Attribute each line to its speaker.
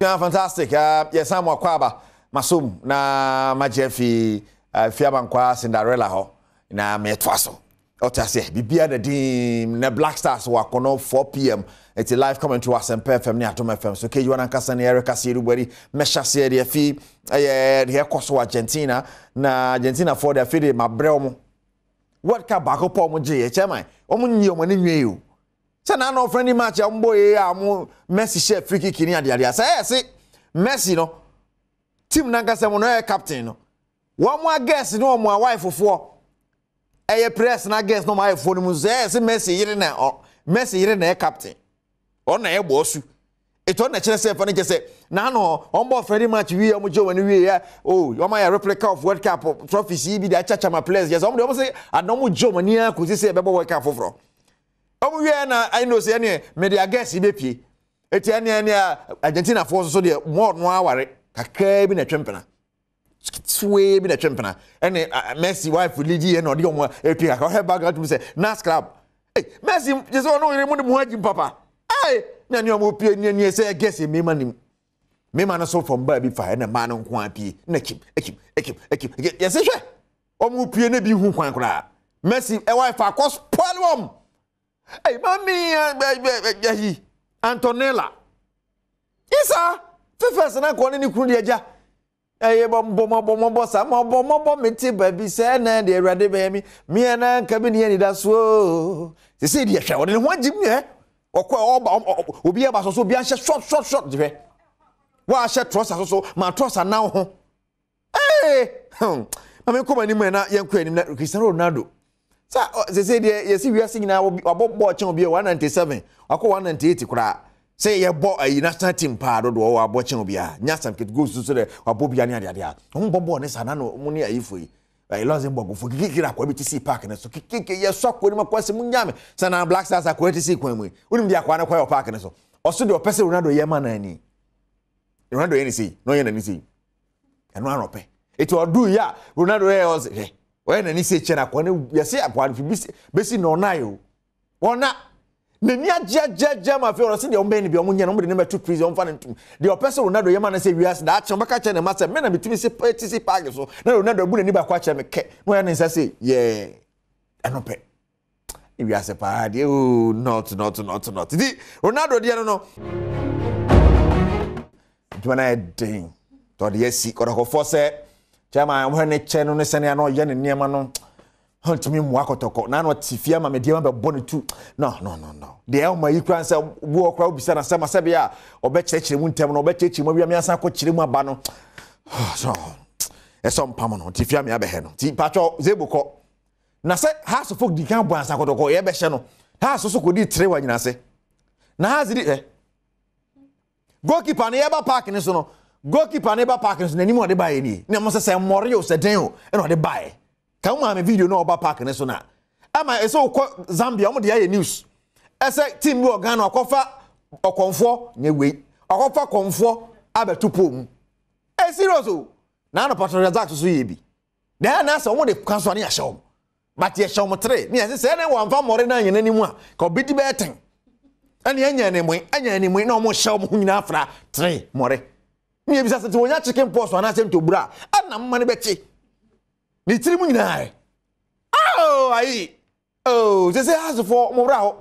Speaker 1: Yeah, fantastic. Yɛsan mo akɔ aba masom na magye afi fi abankwa Cinderella hɔ na metoa so. Ɔte aseɛ, biribiara da din na Black Stars wɔ akɔnɔ 4 p.m. Ɛti live commentary wɔ Asɛmpa FM ne Adom FM so. KG1 ankasa ne Eric Asiedu Buadi mɛhyɛ aseɛ deɛ afi ɛyɛ deɛ ɛkɔ so wɔ Argentina, na Argentina foɔ deɛ, afei de mabrɛ wɔn. World Cup baako pɔ wɔn gye yɛ, chairman, wɔn nyi wɔn ani nwie o. Sɛ na ano friendly match a wɔn bɔ yie a wɔn Messi hyɛ free kick ne adeadeɛ sɛ ɛyɛ se Messi no team nankasa mu no ɛyɛ captain no, wɔn a girls ne wɔn a wife foɔ ɛyɛ press na girls na wɔn ayɛ foɔ no mu nso, ɛyɛ sɛ Messi yere na ɔ Messi yere na ɛyɛ captain, ɔno na ɛyɛ bɔ ɔsu etu, ɔno na kyerɛ sɛ ɛfɔ ne kyerɛ sɛ n'ano wɔn bɔ friendly match wie, wɔn gye wɔn ani wie yɛ o, wɔn ayɛ replica of World Cup trophies yi bi de akyakya ma players yɛ sɛ wɔn de wɔn sɛ adan wɔn gye wɔn ani akɔsi sɛ ɛbɛbɔ World Cup foforɔ. Wɔn wie na ɛna ɔsɛ ɛneɛ mɛde agɛs yi bɛpie eti ɛneɛ Argentina foɔ nso deɛ mɔɔ no aware kakraa bi na ɛtwe mpena ketewee bi na ɛtwe mpena, ɛne Messi wife lidi yɛ na ɔde wɔn epie kakra. Ɔhɛ background tumi sɛ Nas Club, ee, Messi kyerɛ sɛ ɔno yere mu de mu agyi papa, ee, na ne wɔn pie ne ne sɛ gɛs mmarima nim mmarima no so fam baa bi fa, ɛna mmaa no nko apue na ekim ekim ekim ekim yɛsɛ hwɛ wɔn pie ne bi hu kwan koraa. Messi ɛwɔ afa akɔ spoil wɔn. Ɛy, maami ɛ ɛ ɛyi Antonella isa fífɛ sena kɔ ne ne kunu deɛ gya ɛyɛ bɔ mbɔ mɔbɔ sa mɔbɔ mɔbɔ mi ti baabi sɛ ɛna deɛ Awurade bɛyɛ mi mìɛ na nka bi ne yɛ nidasoɔ sisi deɛ. Hwɛ, ɔde ne ho agye mu yɛ ɔkɔ ɔba, obi ɛba so so obi ahyɛ short short short, hwɛ wɔahyɛ trouser so so ma trouser nan ho. Ee, maame, nkɔmɔ anim na yɛn kɔ anim na Cristiano Ronaldo sa sese deɛ yɛsi wiase nyinaa wabɔ bɔɔl kyɛn obi a 197, wakɔ 198 koraa sɛ yɛbɔ ayi national team paa dodoɔ wabɔ kyɛn obi a nya asɛm kete goals so dɛ wabɔ bia ne adeade a wɔn bɔ bɔɔl ne saa na no mo ne ayifo yi ɛyɛ Luxembourg fo kikikiri akɔa bi ti si park ne so kikiki yɛ sɔ akɔa no mu akɔa sɛ mu nya me sɛ na Black Stars akɔa ti si kwan mu yi. Wonim deɛ akɔa no kɔɛ wɔ park ne so? Ɔso deɛ ɔpɛ sɛ Ronaldo yɛ ma n'ani, Ronaldo yɛ ne sei na ɔyɛ n'ani sei, ɛno ano ɔpɛ. Eti ɔdu yi a Ronaldo yɛ ɔsɛ hwɛ ɔyɛ n'ani sei kyɛn akɔa no. Yɛsɛ akɔa no fi bisi besi na ɔna yɛ o, ɔna n'ani agye agye agye ama afei ɔsɛ deɛ ɔmbɛn no bi ɔmo nyɛ no, ɔmo de ne bɛto prison, ɔmfa no ntum. Deɛ ɔpɛ sɛ Ronaldo yɛ ma no sɛ wiase daakye ɔbɛka kyerɛ ne ma sɛ me na metumi si ti si park so na Ronaldo abu n'ani baako akyerɛ me kɛ na ɔyɛ ne nsa sei yɛɛ, ɛno pɛ. Wiase paa deɛ ooo, not not not not di Ronaldo deɛ no adwuma no ayɛ den tɔde asi kɔtɔkɔfoɔ sɛ chairman wɔhwɛ ne kyɛ no ne sɛnea na ɔyɛ ne nneɛma no, ɔntumi mmoa Kɔtɔkɔ na ɔte fie ama me deɛ ma bɛbɔ ne tu. No no no no deɛ ɔma yi kura sɛ obi wɔ kora obisa na sɛ ma sɛbi a ɔbɛkyerɛkyerɛ mu ntɛm no, ɔbɛkyerɛkyerɛ mu awia mi asan akɔkyerɛ mu aba no so ɛsɛ ɔmpam no te fie ama abɛhɛ no. Ti patwɔ zebo kɔ na sɛ Hearts folk di kan bɔ ansa Kɔtɔkɔ yɛbɛhyɛ no. Hearts so kɔdi tere wɔ anyina ase na Hearts di ɛ goalkeeper no yɛba park ne so no, goalkeeper no ba park ne so n'anim ɔde baeɛ nie na mo sɛ sɛ mmɔre o, sɛ den o, ɛna ɔde baeɛ ka mo maame video na ɔba park ne so na ama ɛsɛ wokɔ Zambia, ɔmo de ayɛ news ɛsɛ team bi wɔ Ghana ɔkɔfa ɔkɔnfoɔ nyɛ wei, ɔkɔfa kɔnfoɔ abɛto pole mu. Ɛ serious o, na ano Patrick Razak so yɛ bi na ɛna sɛ ɔmo de kwan so a ne yɛahyɛ wɔn, but yɛhyɛ wɔn tere ne yɛsɛ sɛ ɛna wɔamfa mmɔre no anyɛ n'anim a ka ɔbɛdi bɛyɛ ten, ɛne ɛnyɛ animui ɛnyɛ animui na wɔn hyɛ wɔn ho nyinaa fra tere mmɔre ne yɛbisa sɛ wɔnya chicken pox anaasɛ ntobura a ɛna mma no bɛkye ne tiri mu nyinaa. Oh, ayi oh, sɛ sɛ asefoɔ mo wura hɔ.